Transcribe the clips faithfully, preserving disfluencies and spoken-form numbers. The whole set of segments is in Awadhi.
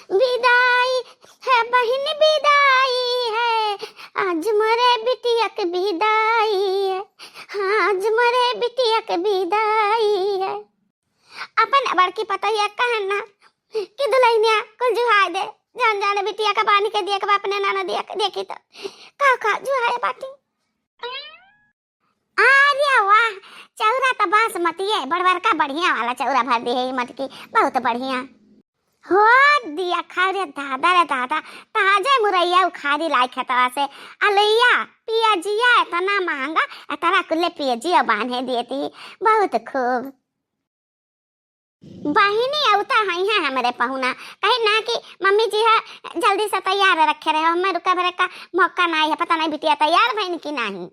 विदाई है बहिन, विदाई है, आज मोरे बिटिया के विदाई है, हाँ, आज मोरे बिटिया के विदाई है। अपन बड़की पतोहिया कहन ना कि दुलहिनिया कुल जुहाय दे, जौन जौन बिटिया का बान्हि के दिया के बा अपने ननदिया के, देखी तो का का जुहाय बाटी। अरे वाह, चौरा त बासमती है, बड़बड़का बढ़िया वाला चौरा भर दी है ई मटकी, बहुत बढ़िया। हो दिया खाओ रे दादा रे दादा, ताजे मुरैया उखाड़ी लाई खेतवा से, अलैया पियजिया इतना महंगा, इतना कुल्ले पियजिया बान्हे दिए थी, बहुत खूब। बहिनी, अउता हइहैं हमरे पहुना, कहे ना कि मम्मी जी है जल्दी से तैयार रखे रहे, हमें रुके भरे का मौका नाई है, पता नाई बिटिया तैयार भइन कि नाहीं।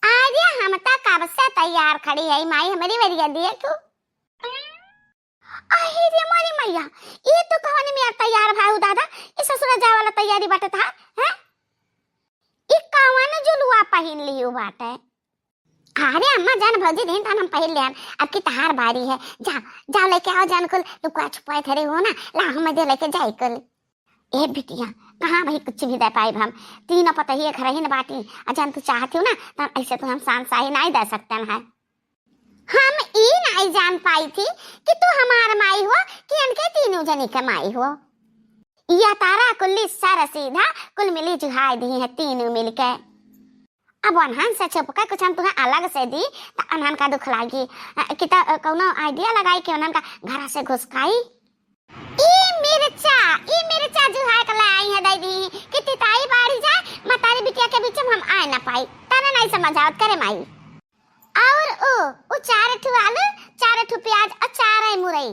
अरे हम त कब से तैयार खड़ी है माई, हमरी बेरिया दिए क्यों? अहे रे मोरी मैया, ई तो कवन में यार तैयार भाऊ दादा, ई ससुरा जाए वाला तैयारी बाटे था, हैं? ई कवन जुलुआ पहिन लियू बाटे? अरे अम्मा जान, भौजी दिन तन हम पहिर लेहन, अब की तहार बारी है। जा, जाओ लेके आओ जान कुल, लुकुआ छुपाए धरे हो ना, ला हम दे लेके जाए कुल। ए बिटिया, कहाँ भाई कुछ भी दे पाइब हम, तीनों पतोहिए घर ही न बाटी, आ जान तू चाहती हो ना, त ऐसे तो हम शान शाही नाई दे सकते हैं। हम ई नाई जान पाई थी कि तू हमार माई हो कि इनके तीनों जनी के माई हो। या तारा कुल्ली सर सीधा कुल मिली जुहाई दी है तीनों मिलके। अब अनहन से छुप के कुछ हम तुम्हें अलग से दी, त अनहन का दुख लागी, अ, कि त, अ, कौनो idea लगाई कि अनहन का घर से घुसकाई। ई मिर्चा, ई मिर्चा जुहाय के ले आई है दीदी, कि तिताई बाड़ी जाए, मतारी बिटिया के बीच में हम आए ना पाई। तने नहीं समझ आवत करे माई। और ओ, ओ चार ठो आलू, चार ठो प्याज और चार है मुरई।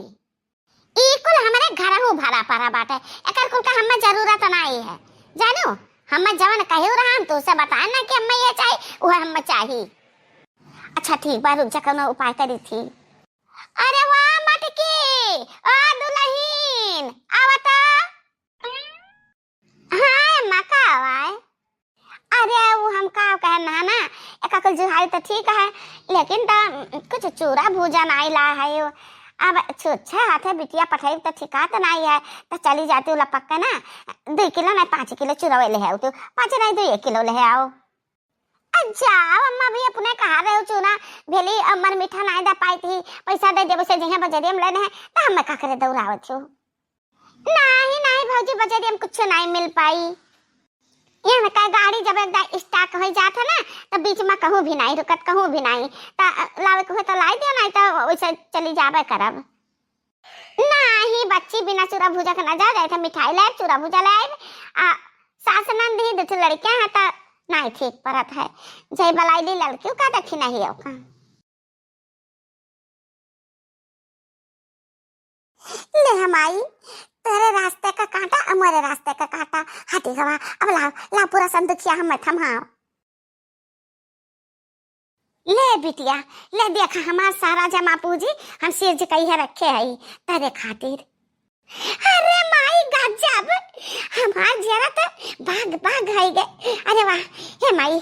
ई कुल हमरे घरहू भरा पड़ा बाटे, एकर कुल का हमें जरूरत नाई है। जानू, हमें जवन कहू रहा हम तोसे बताए ना कि हमें ये चाही, वह हमें चाही। अच्छा ठीक बा, रुक जा, कौनो उपाय करी थी। अरे वाह मटकी, ओ दुलहीन, आवा त। हाँ अम्मा, का आवा है? अरे वो हम का कहन ना ना, एका कुल जुहाई त ठीक है, लेकिन त कुछ चूरा भूजा नाई ला है। अब छुच्छे हाथे बिटिया पठाई त ठिकात नाई है, त चली जाती लपक के ना, दुई किलो नाई पाँच किलो चूरा ले है तू, पाँच नाई दुई किलो ले आओ। आ जाओ अम्मा, भी अपने कहा रहे हो चूना भेली, अमर मीठा नाई दे पाई थी, पैसा दे देबो से जहाँ बजरिया में लेने हैं, त हमें का करे दौड़ावत हो? नाही, नाही भौजी, बजरिया में कुछ नाही मिल पाई। यहाँ का गाड़ी जब एक दाई stock हो जात है ना, त बीच में कहूँ भी नाही रुकत, कहूँ भी नाही। त लावे के हुए त लाई दियो, नाही त वैसे चली जाबे करब। नाही बच्ची, बिना चूरा भूजा के ना जाओ, जाए थे मिठाई लाए, चूरा भूजा लाए। आ सास नंद ही दो ठो लड़कियां हैं त नाही ठीक परत है। जय बलाइली लड़कियों का देखी नाही होगा। ले हम आई, तेरे रास्ते का कांटा, हमारे रास्ते का कांटा। हटी गवा, अब लाओ, लाओ पूरा संदुखिया हम थमाओ। ले बिटिया, ले देखा हमार सारा जमा पूंजी हम सिर्ज कई है रखे हई तेरे खातिर। अरे माई गजब, हमार जरा तो बाग बाग है गे। अरे वाह, हे माई,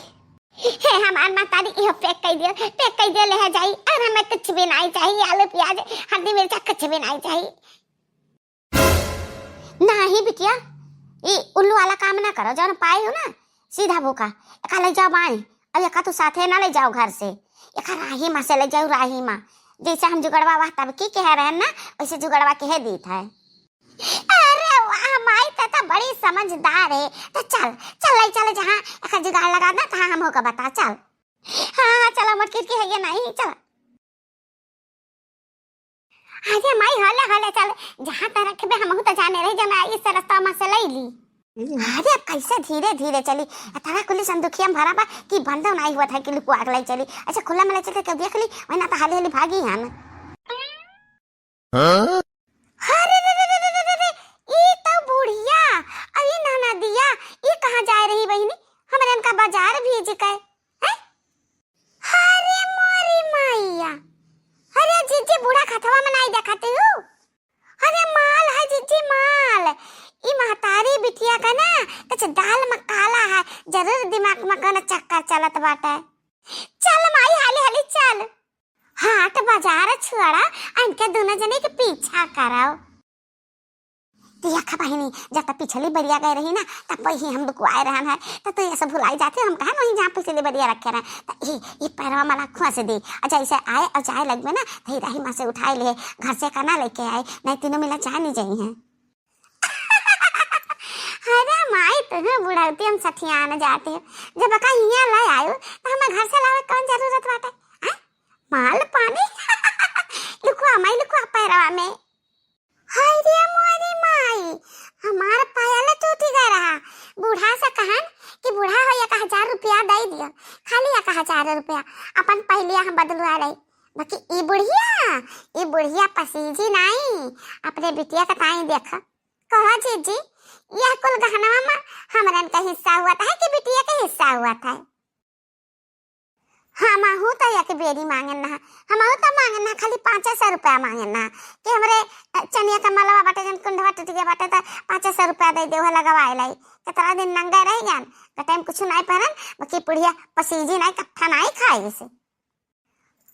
हे हमार मातारी, इहो pack कई दियो, pack कई दियो, ले है जाई। और हमें कुछ भी नाही चाहिए, आलू प्याज हल्दी मिर्चा कुछ भी नाही चाहिए। नाही बिटिया, ई उल्लू वाला काम ना करो, जौन पाए हो ना सीधा भूखा, एका ले जाओ बाई, अब एका तू साथे ना ले जाओ घर से, एका राही माँ से ले जाओ, राही माँ। जैसे हम जुगड़वा वाह तब की कह रहे हैं ना, वैसे जुगड़वा कह दीत है। अरे वाह माई, ते तो बड़ी समझदार है। तो चल, चल ले चल, जहाँ एका जुगाड़ लगा दे, तहाँ हम होकर बता, चल। हाँ, हाँ, चलो, मटकी की है ये नाही, चलो। अरे माई, हले, हले चल, जहाँ तक रखबे, हमहू तो जाने रही, जब मैं इस रास्ता में से ले ली। अरे, अब कैसे धीरे, धीरे चली, इतना कुली संदुखिया में भरा बा कि बंद नाही हुआ था कि लुकुआ के ले चली। अच्छा, खुला में ले चलते, क्यों देख ली, वही ना तो हाली, हाली भागी हम। हाँ? अरे रे रे रे रे रे रे, ई तो बुढ़िया, अरे ननदिया, ई कहाँ जाए रही बहिनी? हमरे इनका बाजार भेज के, हैं? अरे मोरी मैया, अरे जिज्जी बूढ़ा खतवा में नाही देखती हूँ। अरे माल है जिज्जी माल, ई महतारी बिटिया का ना कुछ दाल में काला है, जरूर दिमाग में कोनो चक्कर चलत बाटे। चल माई हाली हाली चल। हाट बाजार छुआड़ा, इनके दोनों जने के पीछा करव। देख बहिनी, जब तक पिछली बरिया गए रही ना, तब वही हम लुकुआए रहन है, तो तू ऐसे भुलाई जाती, हम कहा नहीं जहाँ पिछली बरिया रखे रहे, तो ये, ये पैरवा मला खोस दी, और जैसे आए और जाए लगबे ना, तो ही राही माँ से उठाए ले, घर से का ना लेके आए, नहीं तीनों मिला चाह नहीं जाई हैं। अरे माई, तुम्हें बुढ़ौती हम सठियान जाते हो, जब का हियाँ ले आयो, तो हमें घर से लावे कौन जरूरत बाटे? हाँ? माल पानी। लुकुआ माई, लुकुआ पैरवा में। हाय रे मोरी माई, हमार पायल टूट गए रहा। बूढ़ा से कहन कि बूढ़ा हो, एक हजार रुपया दे दियो, खाली एक हजार रुपया, अपन पहलिया हम बदलवा रही। बाकी ई बुढ़िया, ई बुढ़िया पसीजी नाई, अपने बिटिया का ताई देख। कहो जीजी, यह कुल गहनवा में हमरन का हिस्सा हुआ था कि बिटिया का हिस्सा हुआ था? हमहू तो एक बेरी मांगन ना, हमहू तो मांगन ना, खाली पाँचे सौ रुपया मांगन ना, कि हमरे, अ, चनिया का मलवा बाटे, जन कुंडवा टूट गया बाटे, तो पाँचे सौ रुपया दे दे, वह लगवाए लाई। कितना दिन नंगे रह गन, तो टाइम कुछ नहीं पहनन, बाकी पुड़िया पसीजी नहीं, कट्ठा नहीं खाई से।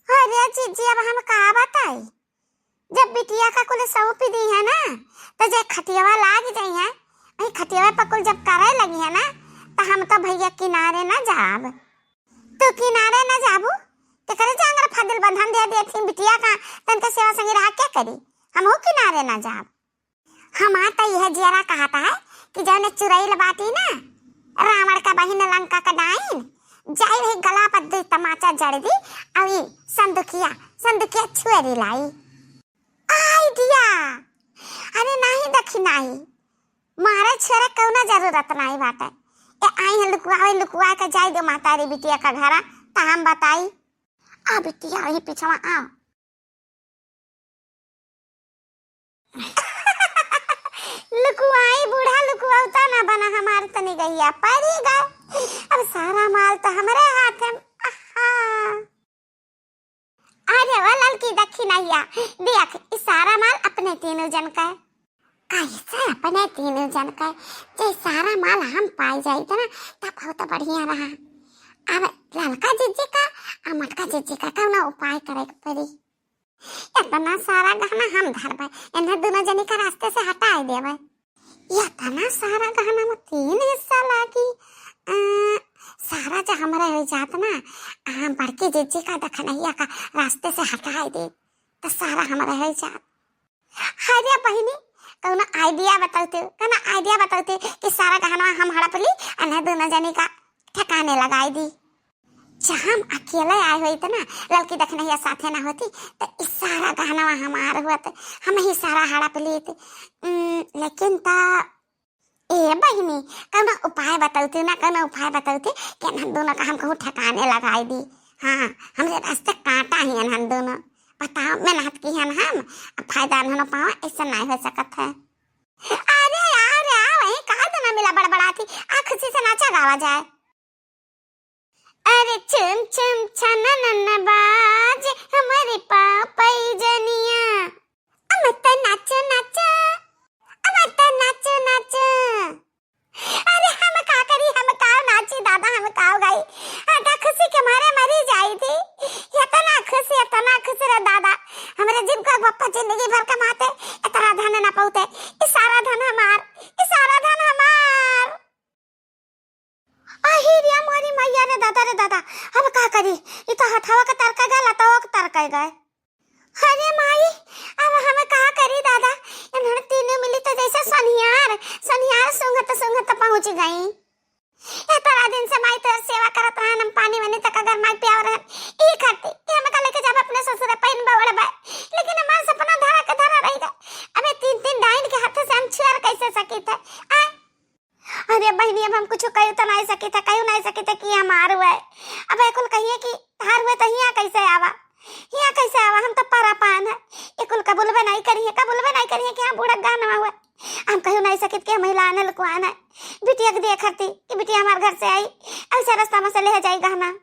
अरे जीजी, अब हम का बताई? जब बिटिया का कुल सौंप दी है ना, तो जे खटियावा लाग जाई है, वही खटियावा पर कुल जब करे लगी है ना, तो हम तो भैया किनारे ना जाब। तू किनारे ना जाबू, केकरे जांगर फादिल बंधन दे दे थी बिटिया का, तनके सेवा संगी रहा के करी? हमहू किनारे ना जाब। हमार त यह जियरा कहता है कि जौने चुरैल बाटी ना, रावण का बहिन लंका का डाइन, जाई वही गला पर दे तमाचा जड़ दी, और ई संदुकिया, संदुकिया छुएरी लाई। आइडिया! अरे नाही दखी नाही, मारे छोरे कौना जरूरत नाही बाटे। ए आई है लुकुआ, लुकुआ के जाई दो माता रे बिटिया का घरा, त हम बताई। आ बिटिया, वही पिछवा आओ। लुकुआई बूढ़ा लुकुआउता ना बना, हमार तनी गैया परी गए। अब सारा माल तो हमरे हाथ में। आहा। अरे वो ललकी दखी नैया, देख, ई सारा माल अपने तीनों जन का है। कैसे अपने तीनों जन का है? जे सारा माल हम पाई जाइत ना, तब बहुत बढ़िया रहा। अब ललका जिज्जी का, आ मोटका जिज्जी का कौनो उपाय करे के पड़ी। इतना सारा गहना हम धरबे, इन्हें दोनों जनी का रास्ते से हटाए देबे। इतना सारा गहना में तीन हिस्सा लागी। अ, सारा जो हमरे हो जात ना, आ, बड़की जिज्जी का दखनैया का रास्ते से हटाए दे, तो सारा हमरे हो जात। अरे बहिनी, कौनो आइडिया बतौते, कौनो आइडिया बतौते कि सारा गहनवा हम हड़प ली, इन्हें दोनों जनी का ठिकाने लगाई दी। जब हम अकेले आए होइत ना, ललकी दखनैया साथे ना होती, तो ई सारा गहनवा हमार होत, हम ही सारा हड़प लेत। उम, लेकिन त, ए बहिनी, कौनो उपाय बतौती ना, कौनो उपाय बतौती कि इन्हन दोनों का हम कहूँ ठिकाने लगाई दी। हाँ, हमरे रास्ते काटा ही इन्हन दोनों। बताओ, मेहनत की हन हम, अब फायदा इन्हन पावा, ऐसा नहीं हो सकत है। अरे यार, आ वहीं कहा दोनों मिला बड़बड़ाती, आ खुशी से नाचा गावा जाए। अरे छुम छुम छननन बाज हमरे पाँव पैजनिया। अमत नाच नाच, अमत नाच नाच। अरे हम का करी, हम का नाची दादा, हम का गाई? आधा खुशी के मारे मरी जाई थी। इतना खुश, इतना खुश रे दादा। हमरे जीव का बप्पा जिंदगी भर कमाते, इतना धन ना पाते। ई सारा धन हमार, ई सारा धन हमार। अही रे मोरी मैया रे दादा रे दादा, अब का करी? ई तो हथवा के तरका गए, लतवा के तरका गए। अरे माई, अब हम का करी दादा? इन्हन तीनों मिली तो जैसे सनियार, सनियार सूंघत सूंघत पहुँच गई। इतना दिन से माई तोर सेवा करत रहन, हम पानी वानी तक अगर माई पियाव रहन, ई खाती कि हम का लेके जाब अपने ससुर पहिन बवड़बे, लेकिन हमार सपना धरा के धरा रह गए। अबे तीन तीन डाइन के हाथ से हम छुअर कैसे सकित है? आ? अरे बहिनी, अब हम कुछ कह तो नहीं सकित है, कह नहीं सकित है कि हमार हुआ है। अब ये कुल कहिए कि तार हुआ तो हियाँ कैसे आवा, हियाँ कैसे आवा? हम तो परा पान है, ये कुल कबूलबे नहीं करिए, कबूलबे नहीं करिए कि हाँ बूढ़ा गहनवा हुआ। हम कहू नहीं सकित कि हम हिलाने लुकवान है। बिटिया के देख हरती कि बिटिया हमार घर से आई, ऐसे रास्ता में से ले जाई गहना।